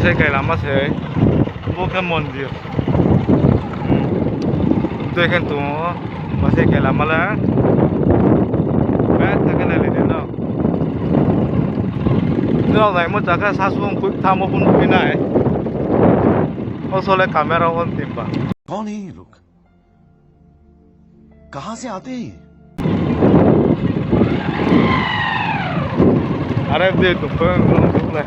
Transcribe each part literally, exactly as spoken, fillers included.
Sei kai lama se, bo khe mondir. Tui khe tong ou, bo sei kai lama le. Betha khe nai lai di no. Nrao naimo cha khe sasung khui thamo phone khui nai. O sole camera on timba. कौन है ये लोग? कहाँ से आते हैं ये? Are de tu phe nung le.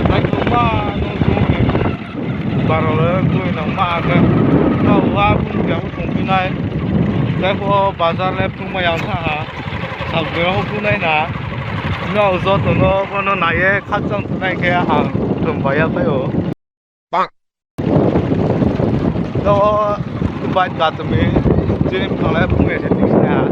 Naithoma nung tong ni. Baro le tui nang ma khe. Tao wa phung ya tongphi nai. Tei pho bazar le phung mai yang tha ha. Ang bero phu nai na. Nrao joto no bono nai ye khakchang tongnai khe ang thum bai ya phai ou. Tao bike ga tong mi, chini bkang le phung ye se tisi nai ha.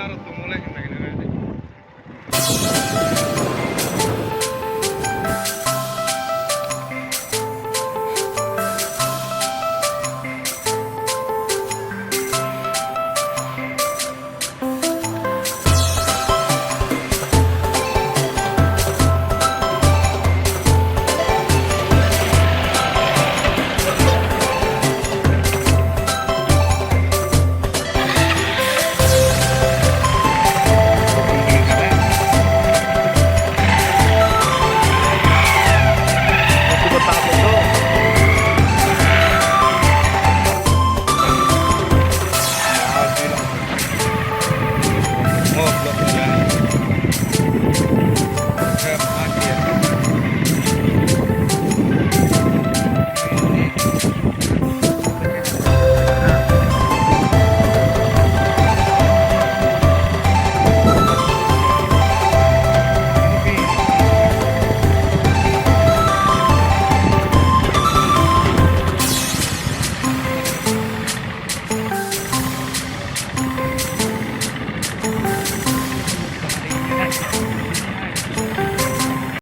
Aro tong